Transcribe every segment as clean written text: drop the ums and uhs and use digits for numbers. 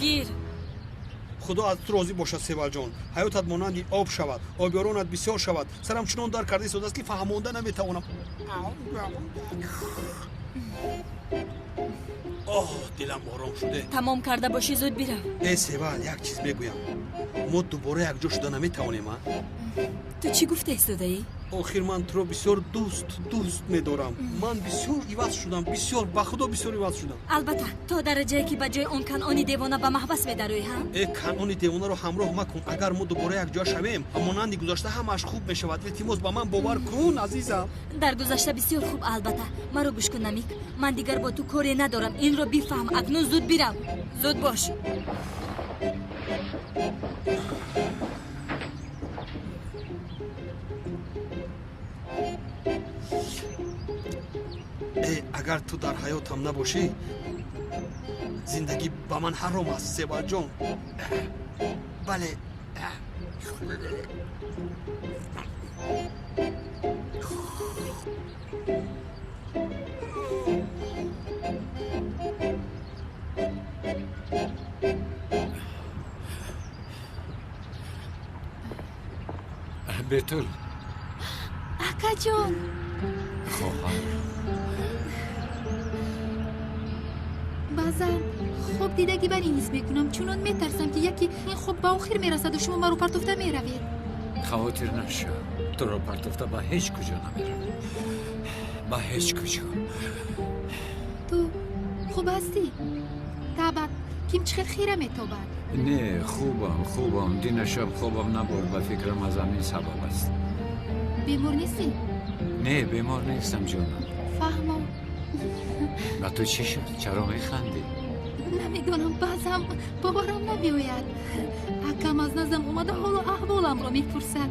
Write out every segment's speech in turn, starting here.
Гир. Худо аз ту розӣ бошад, Севалҷон. Ҳаётат монанди об шавад, обёронат бисёр шавад. Сарам чунон дар карда истодааст, ки фаҳмонда наметавонам. Оҳ, дилам ором шуде. Тамом карда бошӣ, зуд бирав. Э, Севал, як чиз мегӯям. Мо дубора якҷо шуда наметавонем, а? Ту чӣ гуфта истодаӣ? Охир ман туро бисёр дӯст медорам. Ман бисёр иваз шудам, бисёр, ба худо бисёр иваз шудам. Албатта, то дараҷае ки ба ҷои он Канъони девона ба маҳбас медароӣ, ҳа? Э, Канъони девонаро ҳамроҳ макун. Агар мо дубора якҷоя шавем, монанди гузашта ҳамааш хуб мешавад. Илтимос, ба ман бовар кун, азизам. Дар гузашта бисёр хуб, албатта. Маро гӯш кун, Намик. Ман дигар бо ту коре надорам. Инро бифаҳм. Акнун зуд бирав. Зуд бош. Э, агар ту дар ҳаётам набошӣ, зиндагӣ ба ман ҳаром аст, Севалҷон. Бале. Бетул. Акаҷон. Хоҳар. Баъзан хоб дидагӣ бар ин ҳис мекунам, чунон метарсам, ки яке ин хоб ба охир мерасаду шумо маро партофта меравед. Хавотир нашав, туро партофта ба ҳеҷ куҷо намеравам, ба ҳеҷ куҷо. Ту хуб ҳастӣ? Табат ким чӣ хел хира метобад? Не, хубам, хубам. Дина шаб хобам набурд, ба фикрам, аз ҳамин сабаб аст. Бемор нестӣ? Не, бемор нестам, ҷонам. Фаҳмом. Ба ту чӣ шуд? Чаро механдӣ? Намедонам, баъзан боварам намеояд. Акам аз наздам омада, ҳолу аҳволамро мепурсад.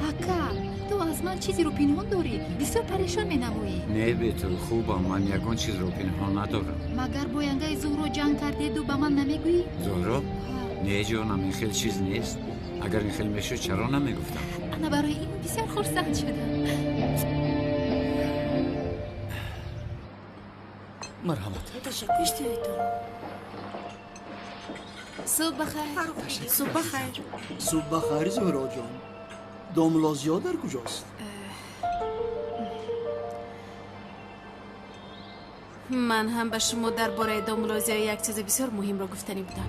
Ака, ту аз ман чизеро пинҳон дорӣ, бисёр парешон менамоӣ. Не, Бетул, хубам, ман ягон чизро пинҳон надорам. Магар бо янгаи Зуҳро ҷанг кардеду ба ман намегӯӣ? Зуҳро? Не, ҷонам, ин хел чиз нест. Агар ин хел мешуд, чаро намегуфтам? Ана барои ин бисёр хурсанд шудам. Марҳамат. Ташаккур. Иштиҳоятон. Субҳ бахайр. Субҳ бахайр. Субҳ бахайр, Зуҳроҷон. Домулло Зиё дар куҷост? Ман ҳам ба шумо дар бораи домулло Зиё як чизи бисёр муҳимро гуфтанӣ будам.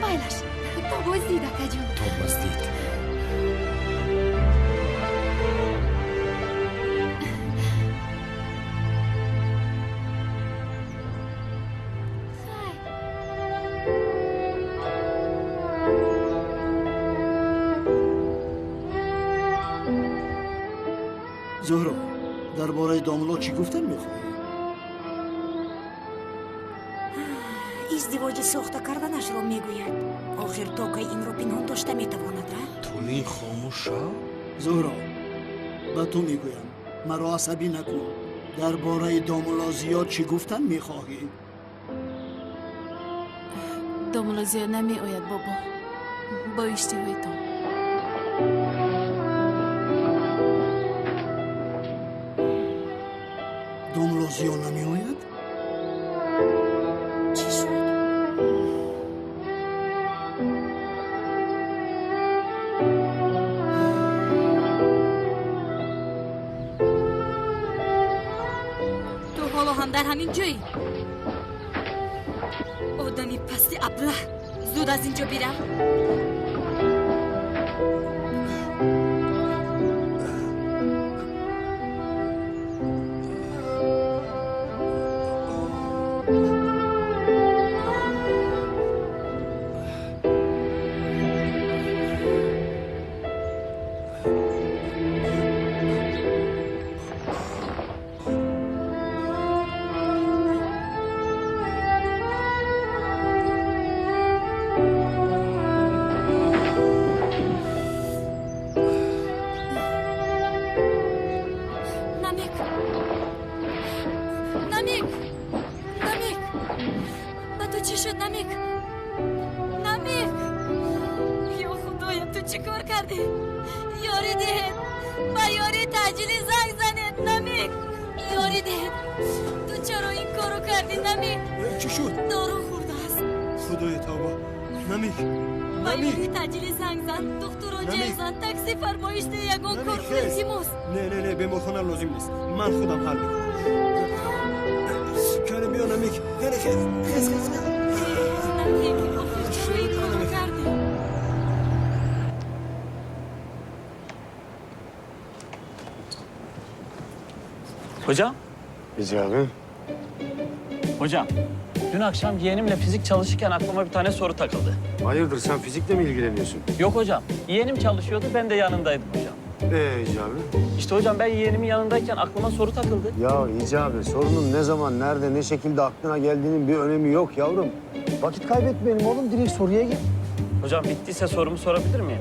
Майлаш, то боздид, акаҷон. То боздид. Хайр. Зуҳро, дар бораи домулло чӣ гуфтан мехоҳӣ? Издивоҷи сохта карданашро мегӯяд. Охир то кай инро пинҳон дошта метавонад, а? Тулин хомӯш шав. Зуҳро, ба ту мегӯям, маро асабӣ накун. Дар бораи домулло Зиё чӣ гуфтан мехоҳӣ? Домулло Зиё намеояд, бобо. Бо иштиҳоятон. Домулло Зиё намеояд? Чӣ шуд? Ту ҳоло ҳам дар ҳамин ҷоӣ? Одами пасти аблаҳ, зуд аз ин ҷо бирав. Намик, Намик, ё Худоя, ту чӣ кор кардӣ? Ёрӣ диҳед, ба ёрии таъҷилӣ занг занед. Намик, ёрӣ диҳед. Ту чаро ин корро кардӣ, Намик? Чӣ шуд? Дору хӯрдааст. Худои тавба, Намик! Ба ёрии таъҷилӣ занг зан, духтуро ҷеғ зан, такси фармоиш деҳ, ягон кор кун, илтимос. Не, не, не, беморхона лозим нест, ман худам ҳал мекунам. Кане биё, Намик, кане, хез, хез, хез. Намик, охир чаро ин корро кардӣ? Hocam. Hicabi. Hocam, dün akşam yeğenimle fizik çalışırken aklıma bir tane soru takıldı. Hayırdır, sen fizikle mi ilgileniyorsun? Yok hocam, yeğenim çalışıyordu, ben de yanındaydım hocam. Hicabi? İşte hocam ben yeğenimin yanındayken aklıma soru takıldı. Ya Hicabi, sorunun ne zaman, nerede, ne şekilde aklına geldiğinin bir önemi yok yavrum. Vakit kaybetmeyelim oğlum, direkt soruya gir. Hocam bittiyse sorumu sorabilir miyim?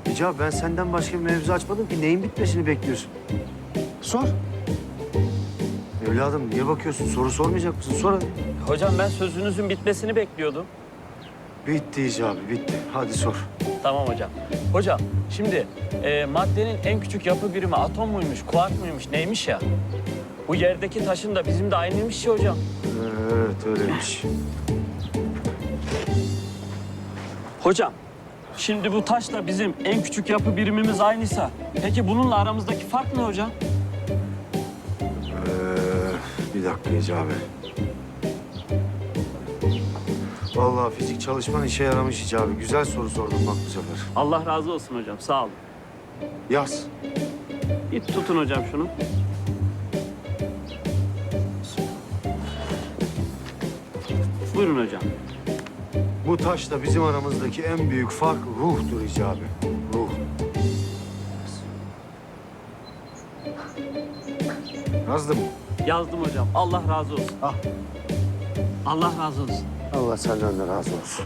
Hicabi, ben senden başka bir mevzu açmadım ki. Neyin bitmesini bekliyorsun? Sor. Evladım niye bakıyorsun? Soru sormayacak mısın? Sor hadi. Hocam ben sözünüzün bitmesini bekliyordum. Bitti Hicabi, bitti. Hadi sor. Tamam hocam. Hocam şimdi maddenin en küçük yapı birimi atom muymuş, kuark muymuş, neymiş ya? Bu yerdeki taşın da bizim de aynıymış ya hocam. Evet, öyleymiş. Hocam şimdi bu taşla bizim en küçük yapı birimimiz aynıysa peki bununla aramızdaki fark ne hocam? Bir dakika Hicabi. Vallahi fizik çalışman işe yaramış Hicabi. Güzel soru sordun bak bu sefer. Allah razı olsun hocam, sağ olun. Yaz. Bir tutun hocam şunu. Buyurun hocam. Bu taşla bizim aramızdaki en büyük fark ruhtur Hicabi. Ruh. Yazdım. Yazdım hocam. Allah razı olsun. Al. Allah razı olsun. Allah senden de razı olsun.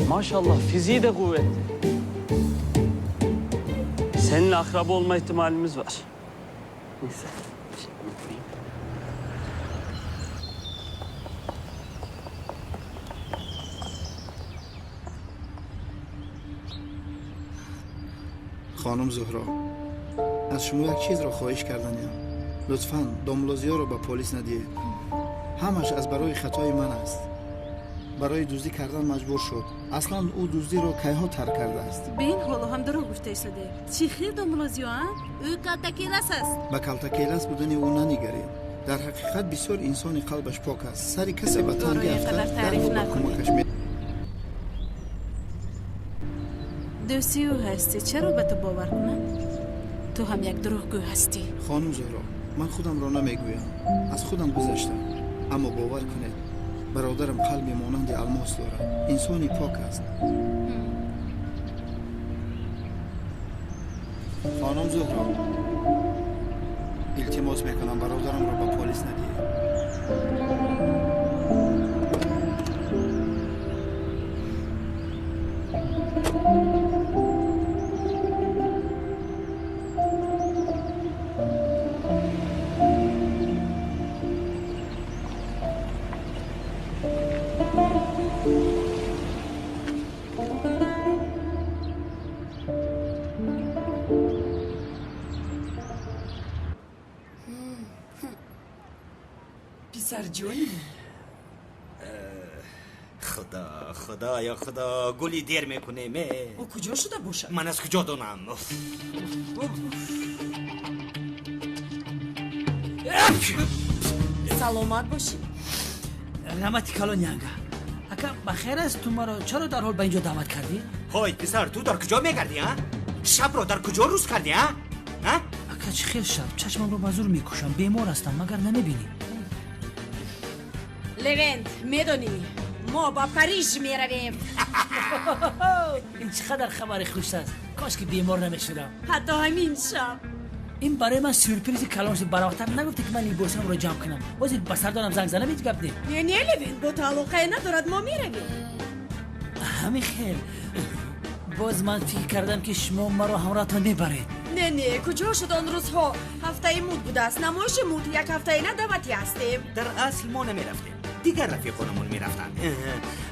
Maşallah fiziği de kuvvetli. Seninle akraba olma ihtimalimiz var. Neyse. Şimdi bunu koyayım. Хонум Зуҳро, аз шумо як чизро хоҳиш карданиям. Лутфан домлозиёро ба полис надиҳед. Ҳамаш аз барои хатои ман аст. Барои дуздӣ кардан маҷбур шуд. Аслан ӯ дуздиро кайҳо тарк кардааст. Бин, ҳоло ҳам дурӯғ гуфта истоде. Чӣ хел домлозиё, а? Ӯ калтакелас аст. Ба калтакелас будани ӯ нанигаред. Дар ҳақиқат бисёр инсони қалбаш пок аст. Сари касе ба танг Ӯро ин афтад, қадар таъриф дарҳол ба накунед. кӯмакаш Дӯсти ӯ ҳастӣ, чаро ба ту бовар кунам? Ту ҳам як дурӯғгӯ ҳастӣ. Хонум Зуҳро, ман худамро намегӯям, аз худам гузаштам. Аммо бовар кунед, бародарам қалби монанди алмос дорад, инсони пок аст. Хонум Зуҳро, илтимос мекунам, бародарамро ба полис надиҳед. Писарҷони. Худо, худоё, худо, гули дер мекунем. Ӯ куҷо шуда бошад? Ман аз куҷо донам? Саломат бошӣ. Раҳмати калон, янга. Ака, ба хер аст? Ту маро чаро дарҳол ба инҷо даъват кардӣ? Ҳой писар, ту дар куҷо мегардӣ, а? Шабро дар куҷо рӯз кардӣ, а? А? Ака, чӣ хел шаб? Чашмамро ба зур мекушам, бемор ҳастам, магар намебинӣ? Левент, медонӣ, мо ба Париж меравем. Ин чӣ қадар хабари хуш аст! Кош ки бемор намешудам. Ҳатто ҳамин шаб. Ин барои ман сюрпризи калон шуд. Барвақттар нагуфте, ки ман либосамро ҷамъ кунам. Ҳозир ба сардорам занг занам, ҳеҷ гап не. Не, не, Левент, бо ту алоқае надорад, мо меравем. Ҳамин хел. Боз ман фикр кардам, ки шумо маро ҳамроҳатон мебаред. Не, не, куҷо шуд он рӯзҳо? Ҳафтаи муд будааст, намоиши муд, як ҳафтаина даъватӣ ҳастем. Дар асл мо намерафтем. Дигар рафиқонамон мерафтанд.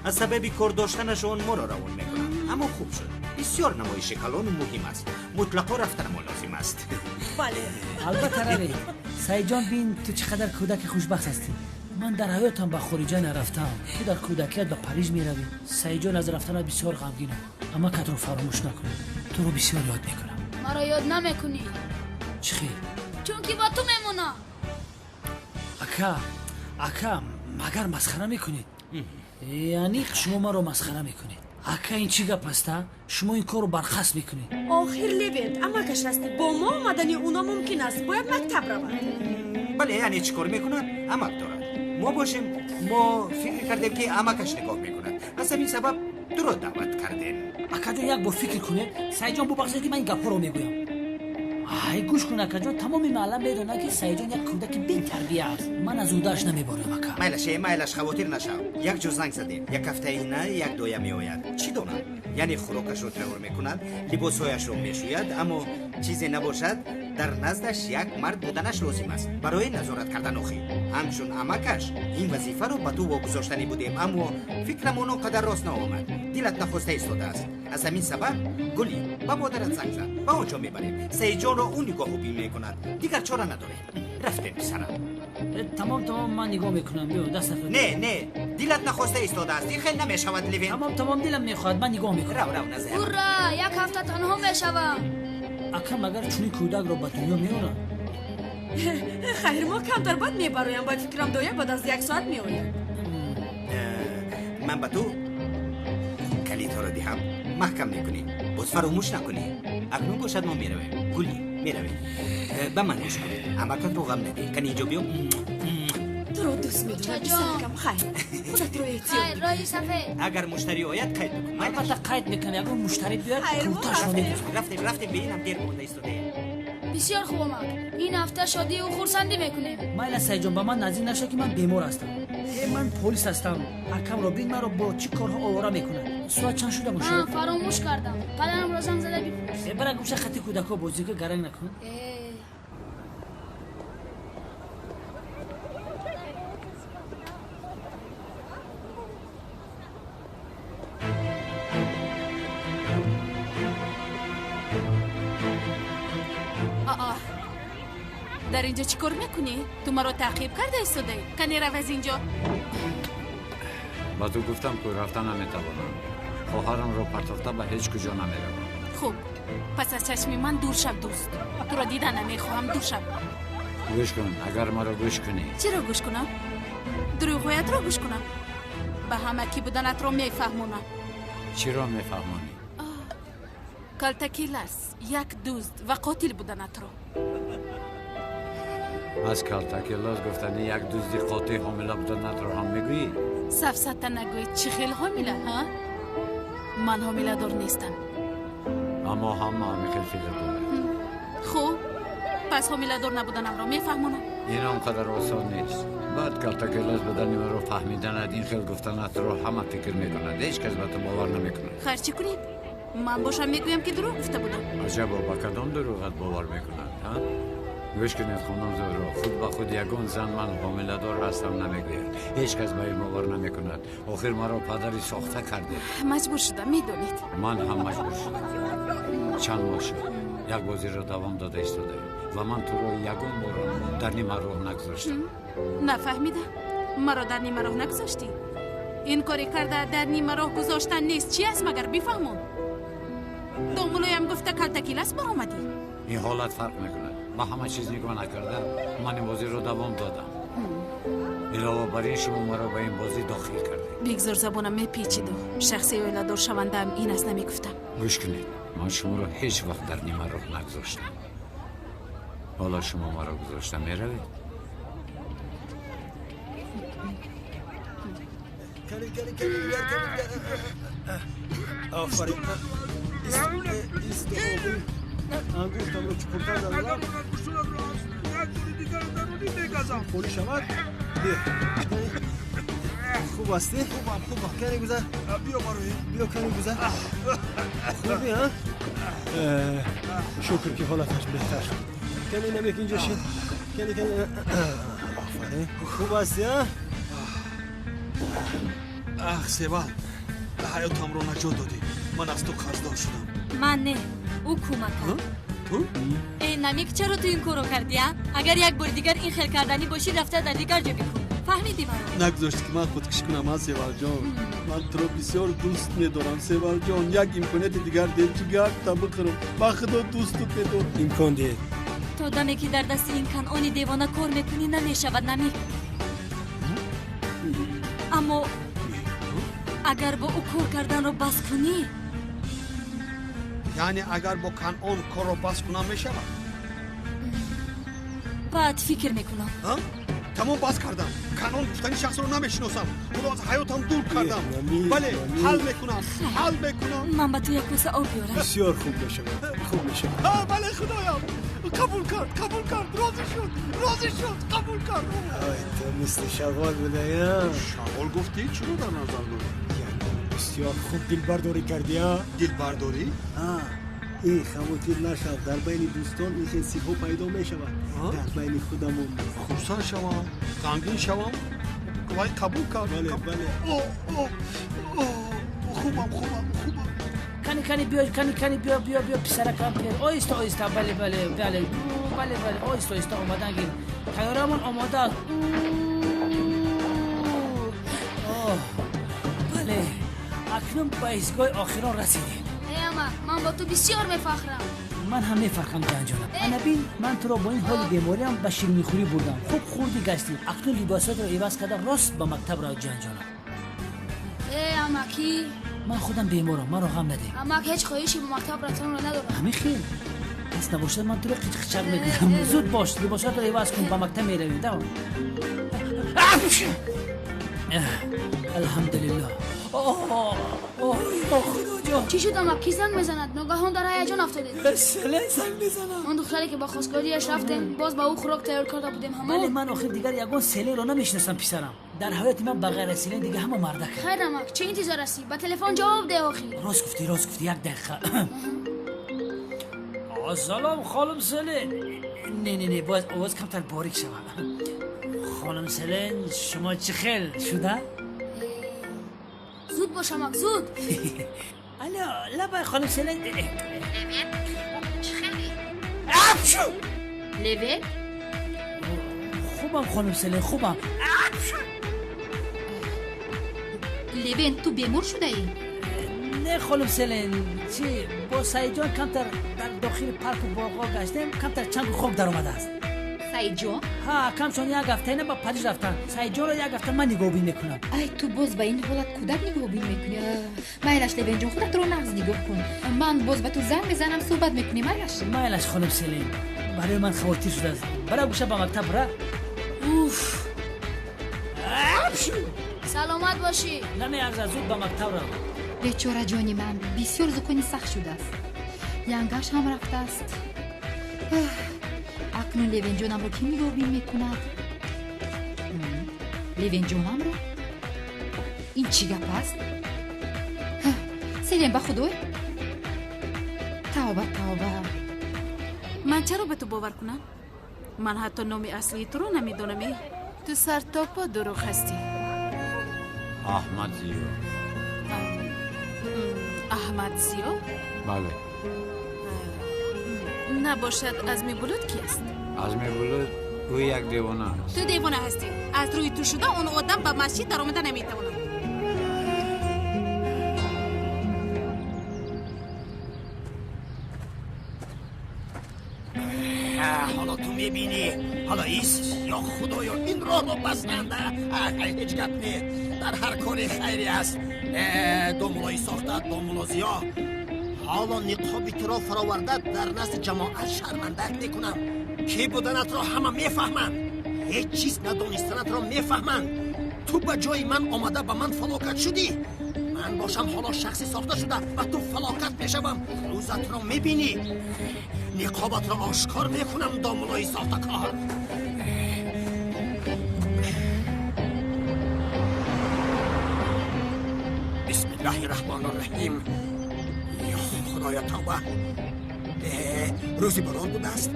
Аз сабаби кор доштанашон моро равон мекунанд. Аммо хуб шуд. Бисёр намоиши калону муҳим аст. Мутлақо рафтанамон лозим аст. Бале. Албатта равед. Саидҷон, бин, ту чӣ қадар кӯдаки хушбахт ҳастӣ. Ман дар ҳаётам ба хориҷа нарафтам. Ту дар кӯдакият ба Париж меравӣ. Саидҷон, аз рафтанат бисёр ғамгинам. Амакатро фаромӯш накун. Туро бисёр ёд мекунам. Маро ёд намекунӣ. Чӣ хел? Чунки бо ту мемонам. Ака, ака, магар масхара мекунед? Яъне шумо маро масхара мекунед? Ака, ин чӣ гап аст, а? Шумо ин корро бархаст мекунед. Охир Левент амакаш ҳастӣ. Бо мо омадани ӯ номумкин аст. Бояд мактаб равад. Бале, яъне чӣ кор мекунад? Амак дорад. Мо бошем, мо фикр кардем, ки амакаш нигоҳ мекунад. Аз ҳамин сабаб туро даъват кардем. Акаҷон, як бор фикр кунед. Саидҷон, бубахшед, ки ман ин гапҳоро мегӯям. Ай, гӯш кун, акаҷон, тамоми маҳалла медонад, ки Саидҷон як кӯдаки бетарбия аст. Ман аз уҳдааш намеборам, ака. Майлаш, э, майлаш, хавотир нашав. Як ҷо занг задем. Як ҳафтаи на як доя меояд. Чӣ донам? Яъне хӯрокашро тайёр мекунад, либосҳояшро мешӯяд, аммо чизе набошад, дар наздаш як мард буданаш лозим аст барои назорат кардан. Охир ҳамчун амакаш ин вазифаро ба ту вогузоштанӣ будем, аммо фикрамон он қадар рост наомад. Дилат нахоста истодааст. Аз ҳамин сабаб, Гулӣ, ба модарат занг зад, ба он ҷо мебарем. Саидҷонро ӯ нигоҳубин мекунад. Дигар чора надорем. Рафтем, писарам. Тамом, тамом, ман нигоҳ мекунам. Биё, дастат. Не, не, дилат нахоста истодааст. Ин хел намешавад, Левин. Тамом, тамом, дилам мехоҳад, ман нигоҳ мекунам. Рав, рав, назар. Ура, як ҳафта танҳо мешавам. Ака, магар чунин кӯдакро ба дунё меорад? Хайр, мо камтар баъд мебароям. Ба фикрам, доя баъд аз як соат меояд. Ман ба ту калидҳоро диҳам, маҳкам мекунӣ, боз фаромӯш накунӣ. Акнун бошад, мо меравем. Гулӣ, меравем. Ба ман гӯш кун, амакатро ғам надиҳ. Кани, инҷо биё. Туро дӯст медорам, писаракам. Хайр, худатро эҳтиёт. Хайр, роҳи сафед. Агар муштарӣ ояд, қайд бикун. Албатта қайд мекунам. Ягон муштарӣ биёяд, курташро медӯзам. Рафтем, рафтем, бинам, дер монда истодаем. Бисёр хуб омад. Ин ҳафта шодию хурсандӣ мекунем. Майла, Саидҷон, ба ман наздик наша, ки ман бемор ҳастам. Э, ман полис ҳастам. Акамро бин, маро бо чӣ корҳо овора мекунад. Соат чанд шуда бошад? Фаромӯш кардам. Падарамро занг зада бипурс. Э, бара гӯша, хати кӯдакҳо бозӣ ка, гаранг накун. Э. Аа, дар инҷо чӣ кор мекунӣ? Ту маро таъқиб карда истодаӣ? Кане, рав аз инҷо. Ба ту гуфтам, ку рафта наметавонам. Хоҳарамро партофта ба ҳеҷ куҷо намеравам. Хуб, пас аз чашми ман дур шав, дӯст. Туро дида намехоҳам, дур шав. Гӯш кун, агар маро гӯш кунӣ. Чиро гӯш кунам? Дурӯғҳоятро гӯш кунам? Ба ҳама кӣ буданатро мефаҳмонам. Чиро мефаҳмонӣ? Калтакилас як дузд ва қотил буданатро. Аз калтакилас гуфтани як дузди қотил ҳомила буданатро ҳам мегӯӣ? Сафсата нагӯй. Чӣ хел ҳомила, ҳа? Ман ҳомиладор нестам. Аммо ҳама ҳамин хел фикр дорад. Хуб, пас ҳомиладор набуданамро мефаҳмонам. Ин он қадар осон нест. Баъд калтакилас будани маро фаҳмиданат, ин хел гуфтанатро ҳама фикр мекунад. Ҳеҷ кас ба ту бовар намекунад. Хайр, чӣ кунем? Ман бошам, мегӯям, ки дурӯғ гуфта будам. Аҷабо, ба кадом дурӯғат бовар мекунад, ҳа? Гӯш кунед, хонум Зуҳро, худ ба худ ягон зан ман ҳомиладор ҳастам намегӯяд. Ҳеҷ кас ба ин бовар намекунад. Охир маро падари сохта кардед. Маҷбур шудам, медонед. Ман ҳам маҷбур шудам. Чанд моҳ шуд, як бозиро давом дода истодаем ва ман туро ягон борро дар нима роҳ нагузоштам. Нафаҳмидам. Маро дар нима роҳ нагузоштӣ? Ин коре карда дар нима роҳ гузоштан нест, чи аст магар? Бифаҳмон. Домулоям гуфта калтакилас баромадӣ. Ин ҳолат фарқ мекунад. Ба ҳама чиз нигоҳ накарда, ман ин бозиро давом додам. Илова бар ин, шумо маро ба ин бозӣ дохил кардед. Бигзор забонам мепечиду шахси оиладор шавандаам ин аст намегуфтам. Гӯш кунед, ман шуморо ҳеҷ вақт дар нима роҳ нагузоштам. Ҳоло шумо маро гузошта меравед? Кани, кани, кани, кани. Офарин. Ангуштамро чуқуртар дарорам, холӣ шавад. Хуб ҳастӣ? Хубам, хубам. Кани, гузар. Биё, барои биё, кани, гузар. Хубӣ, а? Шукр, ки ҳолаташ беҳтар шуд. Кани, намек инҷо шид. Кани, кани. Офарин, хуб ҳастӣ, а? Ах, Севал, ҳаётамро наҷот додӣ. Ман аз ту қарздор шудам. Ман не, ӯ кӯмак кард. Ту? Э, Намик, чаро ту ин корро кардӣ, а? Агар як бори дигар ин хел карданӣ бошӣ, рафта дар дигар ҷо бикун. Фаҳмидӣ маро? Нагузошт ки ман худкушӣ кунам, а, Севалҷон? Ман туро бисёр дӯст медорам, Севалҷон. Як имконияти дигар деҳ, ҷигарта бихӯрам. Ба худо дӯстут медорам. Имкон диҳед. То даме ки дар дасти ин Канъони девона кор мекунӣ, намешавад, Намик. Аммо агар бо ӯ кор карданро бас кунӣ. Яъне агар бо Канъон корро бас кунам, мешавад? Баъд фикр мекунам. Тамом, бас кардам. Канъон гуфтани шахсро намешиносам. Ӯро аз ҳаётам дур кардам. Бале, ҳал мекунам, ҳал мекунам. Ман ба ту як коса об биёрам. Бисёр хуб мешавад, хуб мешавад. Бале, худоям, қабул кард, қабул кард, розӣ шуд, розӣ шуд, қабул кард. Ай, ту мисли шағол будаи. Шағол гуфтӣ? Чиро дар назар дорӣ? Яъне бисёр хуб дилбардорӣ кардӣ, а? Дилбардорӣ? Ин хавотир нашав, дар байни дӯстон ин хел сирҳо пайдо мешавад. Дар байни худамон. Хурсанд шавам, ғамгин шавам, вай қабул кард. Бале, бале. Хубам, хубам, хубам. Кани, кани, биё, кани, кани, биё, биё, биё, писаракам, пер. Оҳиста, оҳиста, бале, бале, бале, бале, бале, оҳиста, оҳиста омадан гир. Тайёрамон омода аст. Бале, акнун ба истгоҳи охирон расидем. Э, амак, ман бо ту бисёр мефахрам. Ман ҳам мефархам, ҷанҷонам. Ана бин, ман туро бо ин ҳоли бемориам ба ширинихӯрӣ бурдам. Хуб хурдӣ гаштӣ. Акнун либосотро иваз карда, рост ба мактаб рав, ҷанҷонам. Э, амакӣ. Ман худам беморам, маро ғам надеҳ. Амак, ҳеҷ хоҳиши ба мактаб рафтанро надорам. Ҳамин хел? Пас набошад, ман туро қичқичак мекунам. Зуд бош, либосотро иваз кун, ба мактаб меравем. Давом. Алҳамдулиллоҳ. Худоҷон! Чӣ шуд, амак? Кӣ занг мезанад? Ногаҳон дар ҳаяҷон афтодед. Селен занг мезанад. Он духтаре ки ба хостгориаш рафтем, боз ба ӯ хӯрок тайёр карда будем, ҳамон? Бале, ман охир дигар ягон Селенро намешиносам, писарам. Дар ҳаёти ман ба ғайр аз Селен дига ҳама мардак. Хайр, амак, чӣ интизор ҳастӣ? Ба телефон ҷавоб деҳ охир. Рост гуфтӣ, рост гуфтӣ, як дақиқа. Салом, холим Селен. Не, не, не, бояд овоз камтар борик шавад. Холим Селен, шумо чӣ хел шуда? Зуд бош, амак, зуд. Алло, лабай, холим Селен. Левен, чӣ хелӣ? Апшу! Левен? Хубам, холим Селен, хубам. Левен, ту бемор шудаӣ? Не, холим Селен, чӣ, бо Саидҷон камтар дар дохили парку боғҳо гаштем, камтар чангу хок даромадааст. Саидҷон? Ҳа, акамшон як ҳафта ина ба Париж рафтанд. Саидҷонро як ҳафта ман нигоҳбин мекунам. Ай, ту боз ба ин ҳолат кӯдак нигоҳбин мекунӣ? Майлаш, Левенҷон, худатро нағз нигоҳ кун. Ман боз ба ту занг мезанам, суҳбат мекунем, майлаш? Майлаш, холим Селен. Барои ман хавотир шудааст. Бара гӯша ба мактаб ра. Уф! Апшу! Саломат бошӣ. Намеарзад, зуд ба мактаб рав. Бечора ҷони ман бисёр зукони сахт шудааст. Янгаш ҳам рафтааст. Акнун Левенҷонамро кӣ нигоҳбин мекунад? Левенҷонамро? Ин чӣ гап аст? Селен, ба худой, тавба, тавба. Ман чаро ба ту бовар кунам? Ман ҳатто номи аслии туро намедонам. Ту сартопо дурӯғ ҳастӣ. Аҳмад Зиё. Аҳмад Зиё? Бале. Набошад, Азми Булут ки аст? Азми Булут, ӯ як девона аст. Ту девона ҳастӣ. Аз рӯи ту шуда он одам ба масҷид даромада наметавонад. Ҳоло ту мебинӣ. Ҳоло ис, ё худоё, ин роҳро бастанда. Ҳеҷ гап не, дар ҳар коре хайре аст. Домулои сохта, домуло Зиё, ҳоло ниқоби туро фароварда дар назди ҷамоат шармандак мекунам. Кӣ буданатро ҳама мефаҳманд, ҳеҷ чиз надонистанатро мефаҳманд. Ту ба ҷои ман омада ба ман фалокат шудӣ. Ман бошам ҳоло шахси сохта шуда ба ту фалокат мешавам. Рӯзатро мебинӣ, ниқобатро ошкор мекунам, домулои сохтакор. Бисмиллаҳи раҳмони раҳим. Ё худоё, тавба! Рӯзи борон будааст.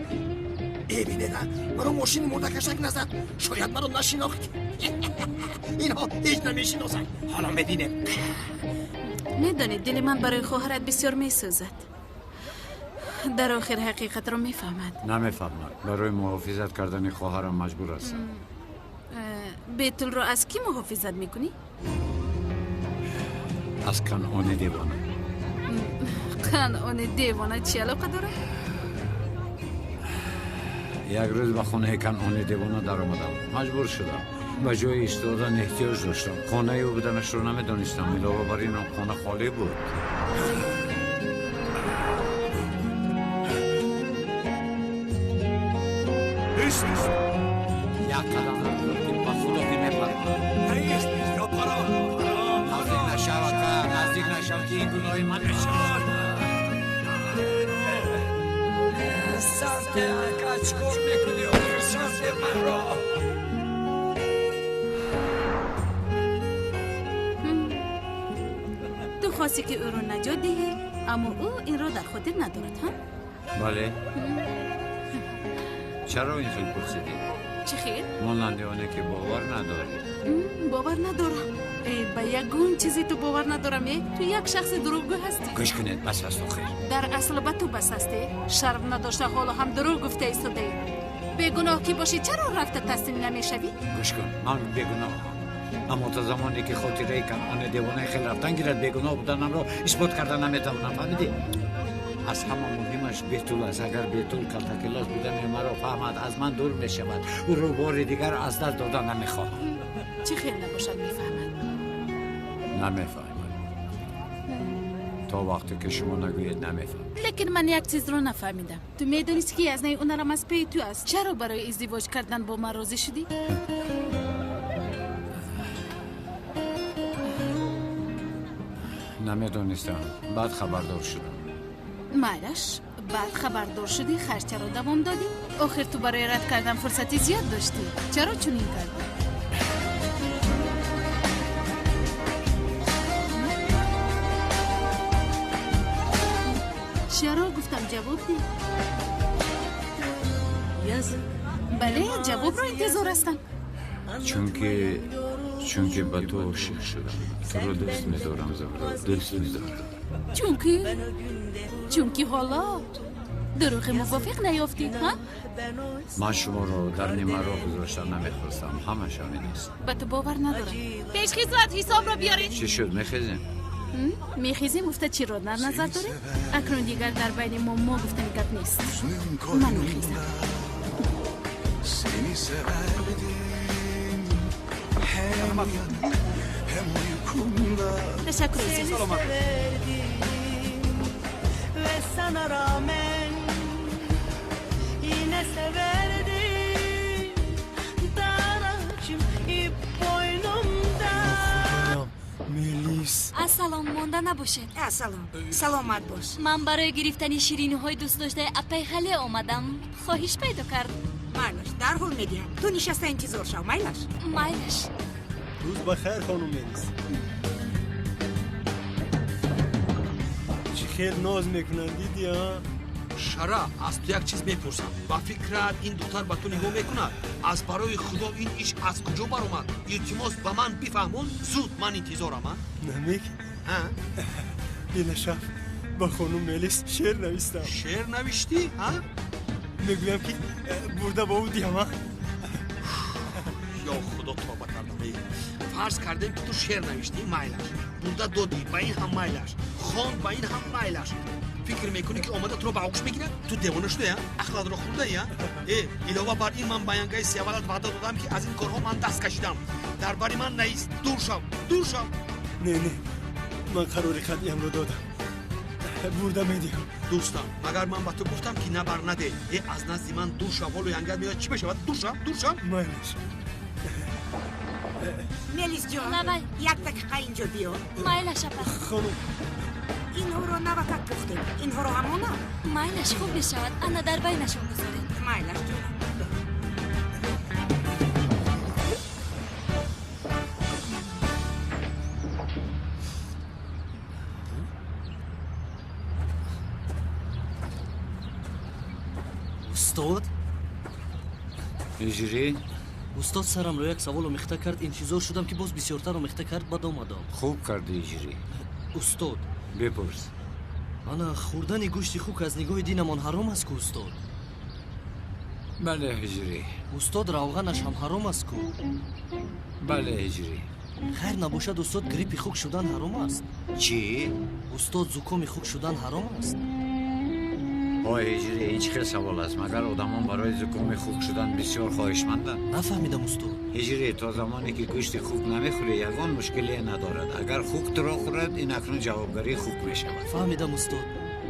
Бинед, маро мошини мурдакашак назад. Шояд маро нашинохт. Инҳо ҳеҷ намешиносанд. Ҳоло мебинем. Медонед, дили ман барои хоҳарат бисёр месӯзад. Дар охир ҳақиқатро мефаҳмад. Намефаҳмад. Барои муҳофизат кардани хоҳарам маҷбур ҳастам. Бетулро аз кӣ муҳофизат мекунӣ? Аз Канъони девона. Канъони девона чӣ алоқа дорад? Як рӯз ба хонаи Канъони девона даромадам. Маҷбур шудам. Ба ҷои истодан эҳтиёҷ доштам. Хонаи ӯ буданашро намедонистам. Илова бар ин, он хона холӣ буд. Як қадам ки ба худо ки мепарам. Наздик нашав, ака, наздик нашав, ки ин гуноҳи ман мешавад. Сарде, ака, чӣ кор мекунӣ? Охир сарде манро. Ту хостӣ, ки ӯро наҷот диҳӣ, аммо ӯ инро дар хотир надорад, ҳа? Бале. Чаро ин хел пурсидӣ? Чӣ хел? Монанди оне ки бовар надорӣ. Бовар надорам. Ба ягон чизе ту бовар надорам. Э, ту як шахси дурӯғгӯ ҳастӣ. Гӯш кунед, бас аст охир. Дар асл ба ту бас аст. Э, шарм надошта ҳоло ҳам дурӯғ гуфта истодаӣ. Бегуноҳ ки бошӣ, чаро рафта таслим намешавӣ? Гӯш кун, ман бегуноҳам. Аммо то замоне ки хотираи Канъони девонаи хел рафтан гирад, бегуноҳ буданамро исбот карда наметавонам, фаҳмидӣ? Аз ҳама муҳимаш Бетул аст. Агар Бетул калтакилос будани маро фаҳмад, аз ман дур мешавад. Ӯро бори дигар аз даст дода намехоҳам. Чӣ хел набошад, мефаҳмад. Намефаҳмад. То вақте ки шумо нагӯед, намефаҳмад. Лекин ман як чизро нафаҳмидам. Ту медонисти, ки язнаи ҳунарам аз пеи ту аст. Чаро барои издивоҷ кардан бо ман розӣ шудӣ? Намедонистам, баъд хабардор шудам. Майлаш, баъд хабардор шудӣ, хайр, чаро давом додӣ? Охир ту барои рад кардан фурсати зиёд доштӣ. Чаро чунин кардӣ? Чаро гуфтам, ҷавоб деҳ. Бале, ҷавобро интизор ҳастам. Чунки ба ту ошиқ шудам. Туро дӯст медорам, Зуҳро, дӯст медорам. Чунки ҳоло дурӯғи мувофиқ наёфтӣ, ҳа? Ман шуморо дар нимароҳ гузошта намехостам. Ҳамаш ҳамин аст. Ба ту бовар надорам. Пешхизмат, ҳисобро биёред. Чӣ шуд, мехезем? Мехезем гуфта чиро дар назар дорем? Акнун дигар дар байни мо мо гуфтани гап нест. Ман мехезам. Seni severdim hem yan hem uykumda. Ташаккур, азиз. Саломат. Ve sana rağmen yine severdim. Daracım ip boynumda. Мелис. Ассалом, монда набошед. Ассалом, саломат бош. Ман барои гирифтани шириниҳои дӯстдоштаи апаи Хале омадам. Хоҳиш пайдо кард. Майлаш, дарҳол медиҳам. Ту нишаста интизор шав, майлаш? Майлаш. Рӯз ба хайр, хонум Мелис. Чӣ хел ноз мекунанд, дидӣ, а? Шара, аз ту як чиз мепурсам. Ба фикрат, ин духтар ба ту нигоҳ мекунад? Аз барои худо, ин иш аз куҷо баромад? Илтимос, ба ман бифаҳмон зуд, ман интизорам, а? Намик, дила шаб ба хонум Мелис шеър навистам. Шеър навиштӣ, а? Мегӯям, ки бурда ба ӯ диҳам, а? Ё худо, тоба кардам. Фарз кардем, ки ту шеър навиштӣ, майлаш. Бурда додӣ, ба ин ҳам майлаш. Хонд, ба ин ҳам майлаш. Фикр мекунӣ, ки омада туро ба оғӯш мегирад? Ту девона шуда, ақлатро хӯрдаи, а? Э, илова бар ин, ман ба янгаи Сиявалат ваъда додам, ки аз ин корҳо ман даст кашидам. Дар бари ман наист, дур шав, дур шав. Не, не, ман қарори қатъиямро додам, бурда медиҳам. Дӯстам, магар ман ба ту гуфтам, ки набар, наде? Э, аз назди ман дур шав. Ҳоло янгат меояд, чӣ мешавад? Дур шав, дур шав. Майлаш. Мелис ҷон, як дақиқа инҷо биё. Майлаш, апа. Хонум. Инҳоро навакак пухтем, инҳоро ҳамонам. Майлаш, хуб мешавад. Ана, дар байнашон гузоред. Майлаш, ҷонам. Устод. Ҳиҷрӣ? Устод, сарамро як савол омехта кард, интизор шудам, ки боз бисёртар омехта кард, баъд омадам. Хуб кардӣ, Ҳиҷрӣ. Устод, бипурс. Ана, хӯрдани гӯшти хук аз нигоҳи динамон ҳаром аст ку, устод? Бале, Ҳиҷрӣ. Устод, равғанаш ҳам ҳаром аст ку? Бале, Ҳиҷрӣ. Хайр набошад, устод, гриппи хук шудан ҳаром аст? Чӣ? Устод, зукоми хук шудан ҳаром аст? Ой, Ҳиҷрӣ, ин чӣ хел савол аст? Магар одамон барои зукоми хук шудан бисёр хоҳишманданд? Нафаҳмидам, устод. Ҳиҷрӣ, то замоне ки гӯшти хук намехӯрӣ, ягон мушкилие надорад. Агар хук туро хӯрад, ин акнун ҷавобгарии хук мешавад. Фаҳмидам, устод.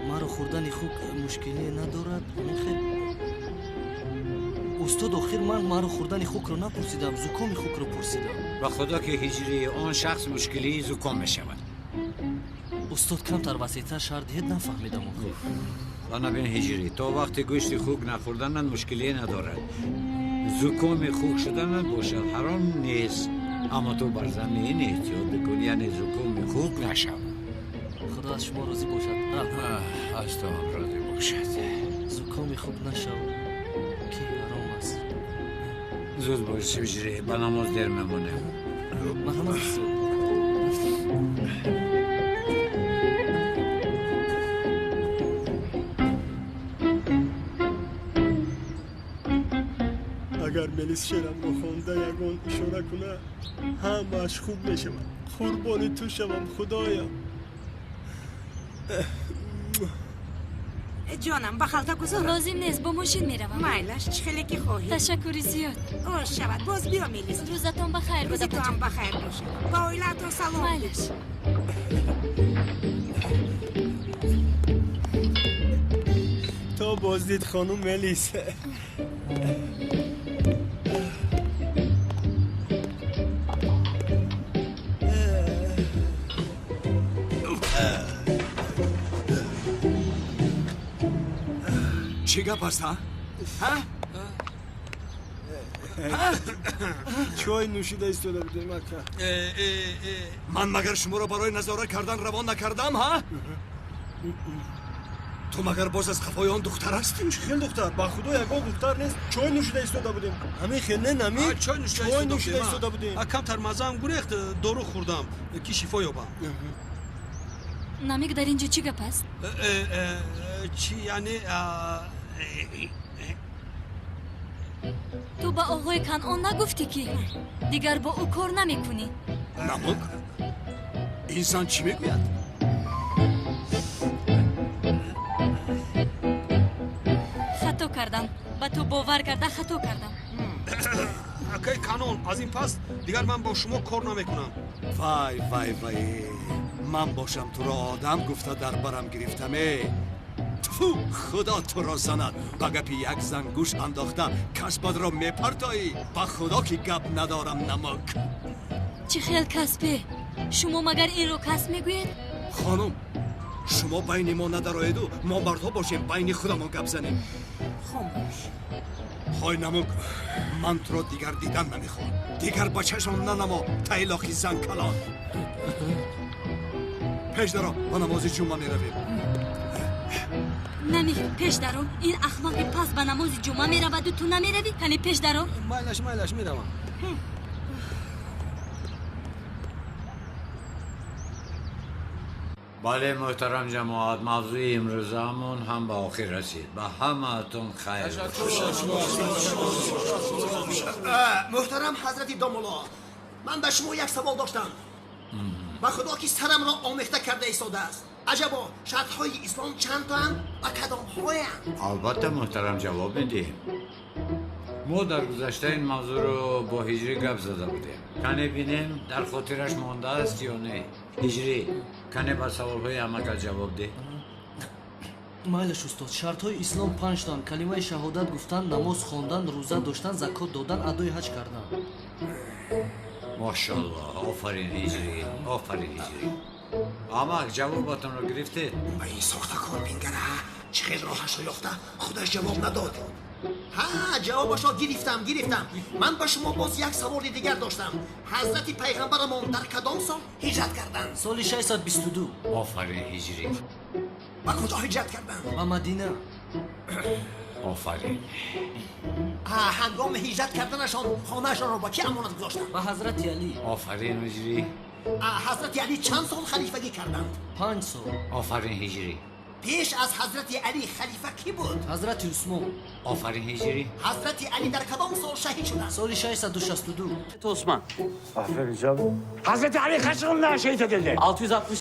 Маро хӯрдани хук мушкилие надорад, ҳамин хел? Устод, охир ман маро хӯрдани хукро напурсидам, зукоми хукро пурсидам. Ба худо ки, Ҳиҷрӣ, он шахс мушкилии зуком мешавад. Устод, камтар васеътар шарҳ диҳед, нафаҳмидам охир. Ана бин, Ҳиҷрӣ, то вақти гӯшти хук нахӯрданат мушкилие надорад. Зукоми хук шуданат бошад, ҳаром нест, аммо ту бар замми ин эҳтиёт бикун, яъне зукоми хук нашав. Худо аз шумо розӣ бошад. Раҳмат. Аз ту ҳам розӣ бошад. Зукоми хук нашав, ки ҳаром аст. Зуд бош, Ҳиҷрӣ, ба намоз дер мемонем. Марҳамат, устод. Агар Мелис шеърамро хонда ягон ишора кунад, ҳамааш хуб мешавад. Қурбони ту шавам, худоям. Ҷонам, ба халта гузорам? Лозим нест, бо мошин меравам. Майлаш, чӣ хеле ки хоҳӣ. Ташаккури зиёд. Ош шавад, боз биё, Мелис. Рӯзатон ба хайр. Рӯзи ту ҳам ба хайр бошад. Ба оилаатон салом. Майлаш. То боздид, хонум Мелис. Чӣ гап аст, ҳа? Ҳа? Чой нӯшида истода будем, ака. Ман магар шуморо барои назора кардан равон накардам, ҳа? Ту магар боз аз қафои он духтар ҳастӣ? Чӣ хел духтар? Ба худо, ягон духтар нест. Чой нӯшида истода будем. Ҳамин хел не, Намир? Чой нӯшида истода будем. Камтар маззаам гурехт, дору хӯрдам, ки шифо ёбам. Намик, дар ин ҷо чӣ гап аст? Чӣ яъне? Ту ба оғои Канъон нагуфтӣ, ки дигар бо ӯ кор намекунӣ? Намук, ин зан чӣ мегӯяд? Хато кардам, ба ту бовар карда хато кардам. Акаи Канон, аз ин пас дигар ман бо шумо кор намекунам. Вай, вай, вай, ман бошам туро одам гуфта дар барам гирифтаме. Тфу, худо туро занад, ба гапи як зан гӯш андохта касбатро мепартоӣ. Ба худо ки гап надорам, Намук. Чӣ хел касбе? Шумо магар инро касб мегӯед? Хонум, шумо байни мо надароеду мо мардҳо бошем, байни худамон гап занем. Хомӯш. Ҳой, Намук, ман туро дигар дидан намехоҳам. Дигар ба чашмам нанамо, тайлоқи зан калон. Пеш даро, ба намози ҷумъа меравем. Намир, пеш даро. Ин ахмақи пас ба намози ҷумъа мераваду ту намеравӣ? Кани, пеш даро. Майлаш, майлаш, меравам. Бале, муҳтарам ҷамоат, мавзӯи имрӯзаамон ҳам ба охир расид. Ба ҳамаатон хайр. Муҳтарам ҳазрати домулло, ман ба шумо як савол доштам. Ба худо ки сарамро омехта карда истодааст. Аҷабо, шартҳои ислом чандтоанд ва кадомҳоянд? Албатта, муҳтарам, ҷавоб медиҳем. Мо дар гузашта ин мавзӯъро бо Ҳиҷрӣ гап зада будем. Кане бинем, дар хотираш мондааст ё не. Ҳиҷрӣ, кане ба саволҳои амака ҷавоб деҳ. Майлаш, устод. Шартҳои ислом панҷтоанд: калимаи шаҳодат гуфтан, намоз хондан, рӯза доштан, закот додан, адои ҳаҷ кардан. Мошаллоҳ, офарин, Ҳиҷрӣ, офарин, Ҳиҷрӣ. Амак, ҷавобатонро гирифтед? Ба ин сохтакор бингара, чӣ хел роҳашро ёфта худаш ҷавоб надод. Ҳа, ҷавобашро гирифтам, гирифтам. Ман ба шумо боз як саволи дигар доштам. Ҳазрати пайғамбарамон дар кадом сол ҳиҷрат карданд? Соли 622. Офарин, Ҳиҷрӣ. Ба куҷо ҳиҷрат карданд? Ба Мадина. Офарин. Ҳангоми ҳиҷрат карданашон хонаашонро ба кӣ амонат гузоштанд? Ба Ҳазрати Алӣ. Офарин ҳиҷрӣ. Ҳазрати Алӣ чанд сол халифагӣ карданд? 5 сол. Офарин ҳиҷрӣ. Пеш аз Ҳазрати Алӣ халифа кӣ буд? Ҳазрати Усмон. Офарин ҳиҷрӣ. Ҳазрати Алӣ дар кадом сол шаҳид шуданд? Соли 662. Osman. Aferin canım. Hazreti Ali kaç yılında şehit edildi? 660.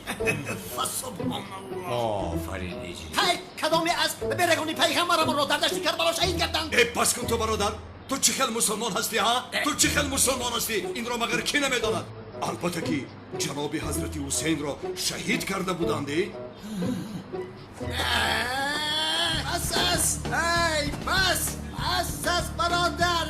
Офарин ҳиҷрӣ. Хайр, кадоме аз берагони пайғамбарамонро дар дашти Карбало шаҳид карданд? Э, бас кун ту бародар. Ту чӣ хел мусулмон ҳастӣ, ҳа? Ту чӣ хел мусулмон ҳастӣ? Инро магар кӣ намедонад? Албатта ки ҷаноби Ҳазрати Ҳусейнро шаҳид карда буданд. Бас аст! Эй, бас! Бас аст, бародар!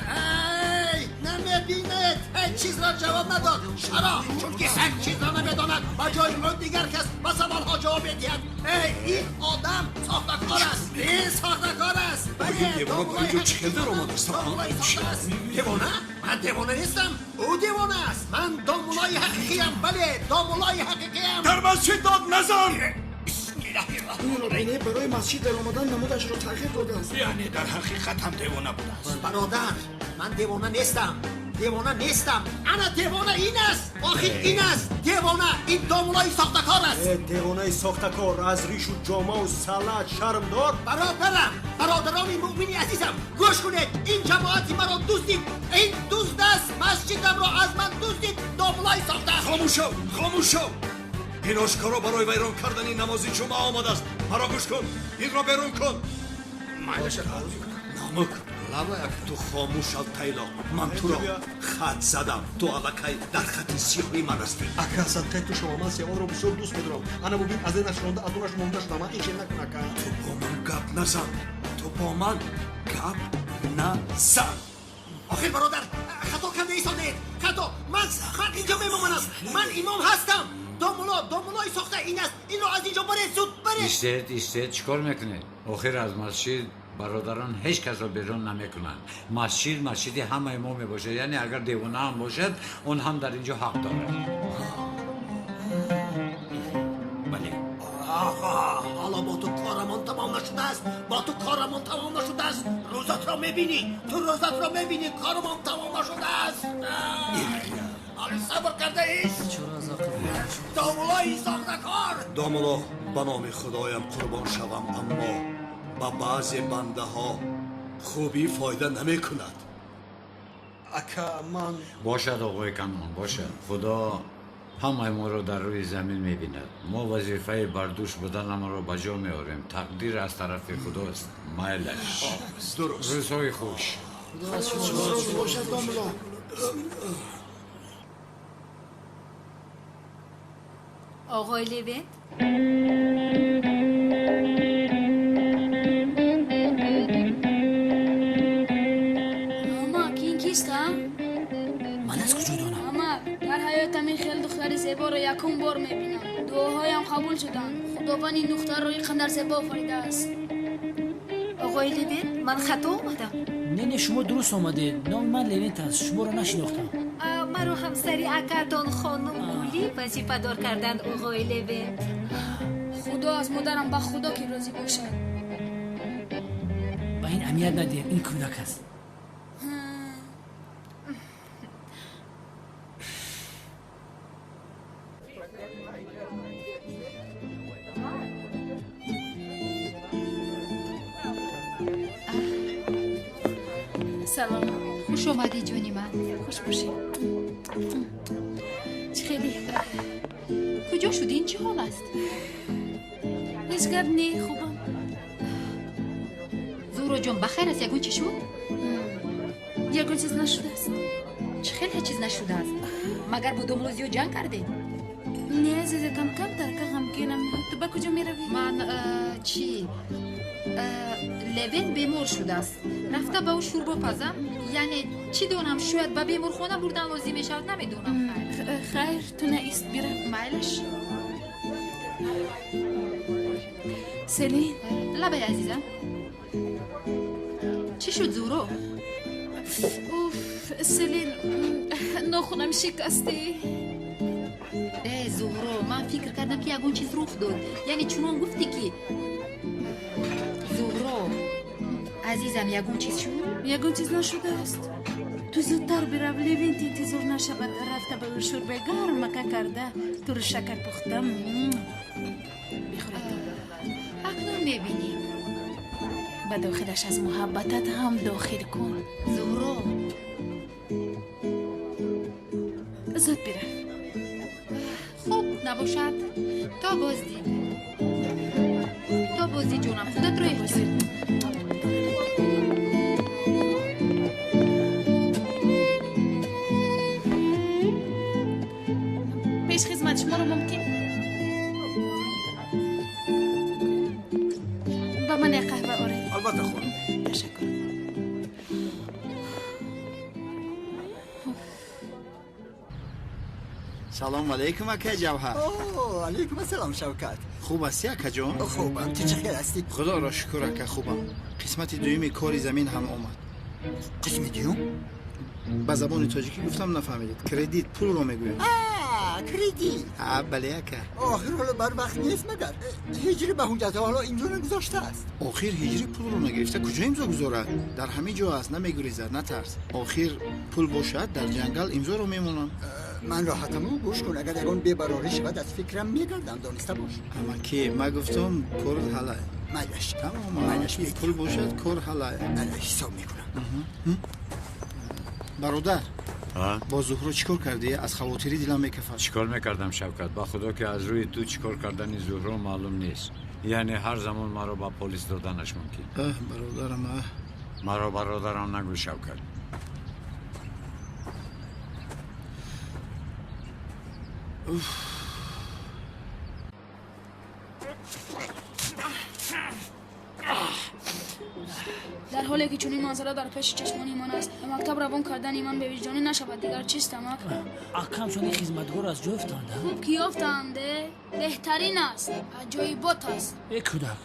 Эй, намебинед? Ҳеҷ чизро ҷавоб надод. Чаро? Чунки ҳеҷ чизро намедонад. Ба ҷои ӯ дигар кас ба саволҳо ҷавоб медиҳад. Эй, ин одам сохтакор аст. Ин сохтакор аст. Ин девона ба инҷо чӣ хел даромадааст? Девона? Ман девона нестам. Ӯ девона аст. Ман домулои ҳақиқиям. Бале, домулои ҳақиқиям. Дар масҷид дод назан! Ин барои масҷид даромадан намудашро тағйир додааст. Яъне дар ҳақиқат ҳам девона будааст. Бародар, ман девона нестам. Девона нестам. Ана девона ин аст. Охир ин аст. Девона ин домулои сохтакор аст. Девонаи сохтакор аз ришу ҷомаву салат шармдор. Бародарам, бародарони муъмини азизам, гӯш кунед. Ин ҷамоати маро дуздид. Ин дузд аст. Масҷидамро аз ман дуздид. Домулои сохта. Хомӯш шав, хомӯш шав. Ин ошкоро барои вайрон кардани намози ҷумъа омадааст. Маро гӯш кун, инро берун кун. Намук, ту хомӯш шав, тайлоқ. Ман туро хат задам. Ту аллакай дар хати сиёҳи ман ҳастӣ. Ака, садқаи ту шава, ман севалро бисёр дӯст медорам. Ана бубин, аз инаш ронда, аз онаш монда шудам. Ман ин хел накун, ака. Ту бо ман гап назан. Ту бо ман гап назан. Охир бародар, хато карда истодед. Хато. Ман инҷо мемонам. Ман имом ҳастам. Домуло, домулои сохта ин аст. Инро аз инҷо баред, зуд баред. Истед, истед, чӣ кор мекунед? Охир аз масҷид бародарон ҳеҷ касро берун намекунанд. Масҷид масҷиди ҳамаи мо мебошад. Яъне агар девона ҳам бошад, он ҳам дар инҷо ҳақ дорад. Бале. Ҳоло бо ту корамон тамом нашудааст. Бо ту корамон тамом нашудааст. Рӯзатро мебинӣ. Ту рӯзатро мебинӣ. Корамон тамом нашудааст. ҳоло сабр карда ист. Домулои сохтакор. Домуло, ба номи Худоям қурбон шавам, аммо ба баъзе бандаҳо хубӣ фоида намекунад. Ака, ман бошад, оғои Канон, бошад. Худо ҳамаи моро дар рӯи замин мебинад. Мо вазифаи бардӯш буданамонро ба ҷо меорем. Тақдир аз тарафи Худост. Майлаш. Дуруст. Рӯзҳои хуш. Бошад, домуло. Оғои Левент? Амак, ин кист, а? Ман аз куҷо донам? Амак, дар ҳаётам ин хел духтари зеборо якум бор мебинам. Дуоҳоям қабул шуданд. Худованд ин духтарро ин қадар зебо офаридааст. Оғои Левент, ман хато омадам? Не, не, шумо дуруст омадед. Номи ман Левент аст. Шуморо нашинохтам. Маро ҳамсари акатон хонум Гулӣ вазифадор карданд, оғои Левент. Худо аз модарам ба Худо ки розӣ бошад. Ба ин аҳамият надиҳед, ин кӯдак аст. Салом. Хуш омадӣ, ҷони ман. Хуш бошӣ. Чӣ хеле? Куҷо шудӣ? Ин чӣ ҳол аст? Ҳеҷ гап не, хубам. Зуҳро ҷон, ба хайр аст? Ягон чӣ шуд? Ягон чиз нашудааст. Чӣ хел ҳеҷ чиз нашудааст? Магар бо домуло зиёд ҷанг кардед? Не, азизакам, камтарка ғамгинам. Ту ба куҷо меравӣ? Ман чӣ? Левент бемор шудааст. Рафта ба ӯ шӯрбо пазам? Яъне чӣ донам, шояд ба беморхона бурдан лозим мешавад, намедонам. Хайр, ту наист, бирав. Майлаш. Селин. Лабай, азизам. Чӣ шуд, Зуҳро? Уф, Селин, нохунам шикастӣ. Э, Зуҳро, ман фикр кардам ки ягон чиз рух дод. Яъне чунон гуфтӣ ки. Зуҳро, Азизам, ягон чиз шуд? Ягон чиз нашудааст. Ту зудтар бирав, Левент интизор нашавад. Рафта ба ӯ шӯрбаи гармака карда, туру шакар пухтам. Бихӯред. Акнун мебинем. Ба дохилаш аз муҳаббатат ҳам дохил кун. Зуҳро. Зуд бирав. Хуб набошад, то боздид. То боздид, ҷонам, худатро эҳтиёт кун. Пешхизмат, шуморо мумкин? Ба ман як қаҳва оред. Албатта, хонум. Ташаккур. Салом алейкум, акай Ҷавҳар. О, алейкум ассалом, Шавкат. Хуб ҳастӣ, акаҷон? Хубам, ту чӣ хел ҳастӣ? Худоро шукр, ака, хубам. Қисмати дуюми кори замин ҳам омад. Қисми дуюм? Ба забони тоҷикӣ гуфтам, нафаҳмидед. Кредит, пулро мегӯям. Кредит? Бале, ака. Охир ҳоло барвақт нест магар? Ҳиҷрӣ ба ҳуҷҷатҳо ҳоло имзо нагузоштааст. Охир ҳиҷрӣ пулро нагирифта куҷо имзо гузорад? Дар ҳамин ҷо аст, намегурезад, натарс. Охир пул бошад, дар ҷангал имзоро мемонам. Ман роҳатаму гӯш кун, агар ягон бебарорӣ шавад, аз фикрам мегардам, дониста бош. Амаки, ма гуфтам, кор ҳалай. Майлаш. Тамом, пул бошад, кор ҳалай. Ҳисоб мекунам. Бародар, бо Зуҳро чӣ кор кардӣ? Аз хавотирӣ дилам мекафад. Чӣ кор мекардам, Шавкат? Ба худо ки аз рӯи ту чӣ кор кардани Зуҳро маълум нест. Яъне ҳар замон маро ба полис доданаш мумкин. Аҳ, бародарам, аҳ. Маро бародарам нагӯ, Шавкат. Дар ҳоле ки чунин манзара дар пеши чашмони ман аст, ба мактаб равон кардани ман бевиҷдонӣ нашавад, дигар чист, амак? Акам, чунин хизматгор аз ҷо ёфтанд? Хуб ки ёфтанд, беҳтарин аст, аҷоибот аст. Э кӯдак,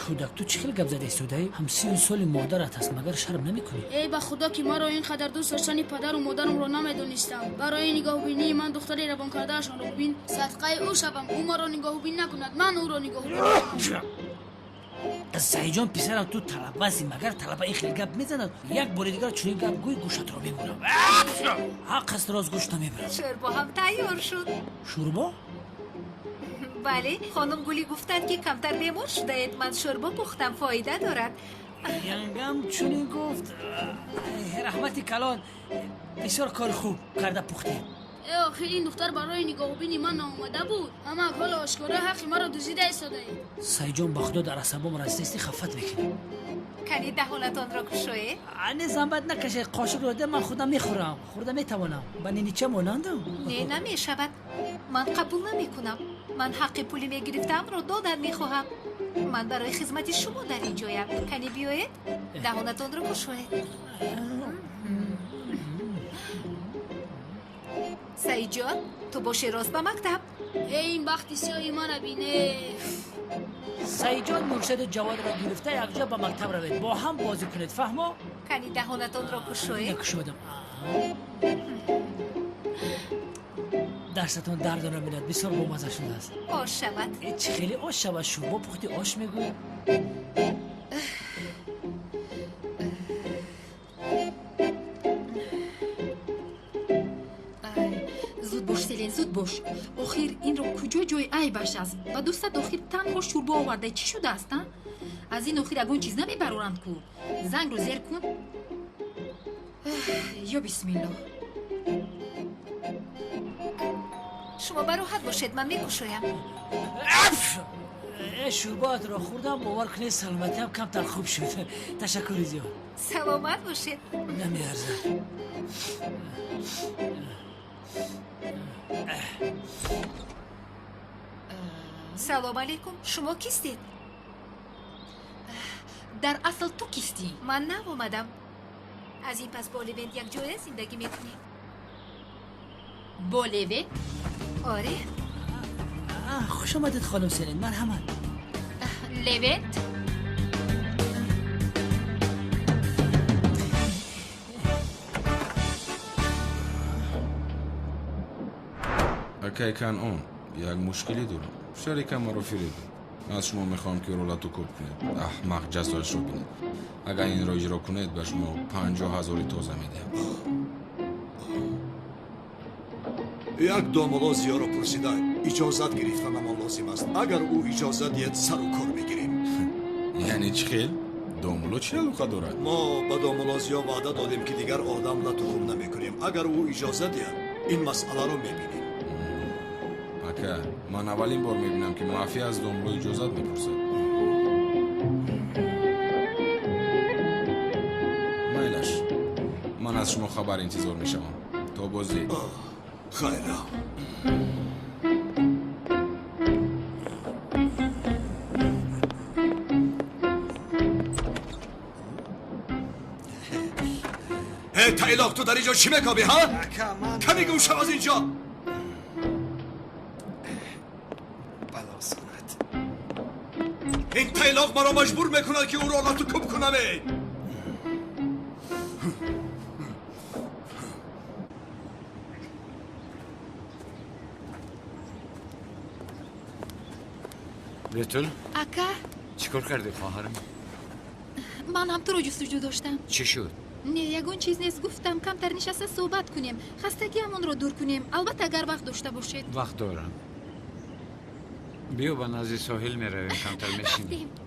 кӯдак, ту чӣ хел гап зада истодаӣ? Ҳам 30 соли модарат аст, магар шарм намекунӣ? Эй, ба худо ки маро ин қадар дӯст доштани падару модарамро намедонистам. Барои нигоҳубинии ман духтари равон кардаашонро бибин, садқаи ӯ шавам, ӯ маро нигоҳубин накунад, ман ӯро нигоҳубин кунам. Саидҷон, писарам, ту талабаси, магар талаба ин хел гап мезанад? Як бори дигар чунин гап гӯй, гӯшатро мебурам. Ҳақ аст, роз гӯшт намебурам. Шӯрбо ҳам тайёр шуд. Шӯрбо? Бале, хонум Гулӣ гуфтанд, ки камтар бемор шудаед. Ман шӯрбо пухтам, фоида дорад. Янгам чунин гуфт. Раҳмати калон, бисёр кори хуб карда пухтед. Э, охир ин духтар барои нигоҳубини ман наомада буд. Амак, ҳоло ошкоро ҳаққи маро дуздида истодаед. Саидҷон, ба худо дар асабом расидасти, хафат мекунӣ. Кани даҳонатонро кушоед. Не, заҳмат накашед, қошиқро де, ман худам мехӯрам, хӯрда метавонам. Ба нинича монандам. Не, намешавад. Ман қабул намекунам. Ман ҳаққи пуле мегирифтаамро додан мехоҳам. Ман барои хизмати шумо дар ин ҷоям. Кани биёед, даҳонатонро кушоед. Саидҷон, ту боши рост ба мактаб. Эй, ин бахти сиёҳи мана бине. Саидҷон, Муршеду Ҷаводро гирифта якҷо ба мактаб равед, бо ҳам бозӣ кунед, фаҳмо? Кани даҳонатонро кушоед. Кушодам. Дарсатон дардо намебинад, бисёр бомаза шудааст. Ош шавад. Чӣ хеле ош шавад? Шӯрбо пухти, ош мегӯӣ? Зуд бош, Селин, зуд бош. Охир инро куҷо ҷои айбаш аст? Ба дӯстат охир танҳо шӯрбо оварда, чӣ шудааст, а? Аз ин охир ягон чиз намебароранд ку. Зангро зер кун. Ё бисмиллоҳ. Шумо бароҳат бошед, ман мекушоям. Шӯрбоатро хӯрдам, бовар кунед, саломатиам камтар хуб шуд. Ташаккури зиёд. Саломат бошед. Намеарзад. Салом алейкум, шумо кистед? Дар асл ту кистӣ? Ман нав омадам. Аз ин пас бо Левент якҷоя зиндагӣ мекунем. Бо Левент? Оре. Хуш омадед, хонум Селин, марҳамат. Левент? Акай Канъон, як мушкилӣ дорам. Шарикам маро фиреб дод. Аз шумо мехоҳам, ки ӯро лату кӯб кунед. Аҳмақ, ҷазояшро бинед. Агар инро иҷро кунед, ба шумо 50 000-и тоза медиҳам. Як домулло Зиёро пурсида, иҷозат гирифтанамон лозим аст. Агар ӯ иҷозат диҳад, сару кор мегирем. Яъне чӣ хел? Домулло чӣ алоқа дорад? Мо ба домулло Зиё ваъда додем, ки дигар одам лату кӯб намекунем. Агар ӯ иҷозат диҳад, ин масъаларо мебинем. Ака, ман аввалин бор мебинам, ки мафия аз домулло иҷозат мепурсад. Майлаш, ман аз шумо хабар интизор мешавам. То боздид. Хайра. Э, тайлоқ, ту дар инҷо чӣ мекобӣ, ҳа? Каме гум шав аз инҷо. Балосонат. Ин тайлоқ маро маҷбур мекунад, ки ӯро лату кӯб кунам. Э, Бетул. Ака. Чӣ кор кардӣ, хоҳарам? Ман ҳам туро ҷустуҷӯ доштам. Чӣ шуд? Не, ягон чиз нест. Гуфтам, камтар нишаста суҳбат кунем, хастагиамонро дур кунем. Албатта, агар вақт дошта бошед. Вақт дорам. Биё, ба назди соҳил меравем, камтар мешинем. Рафтем.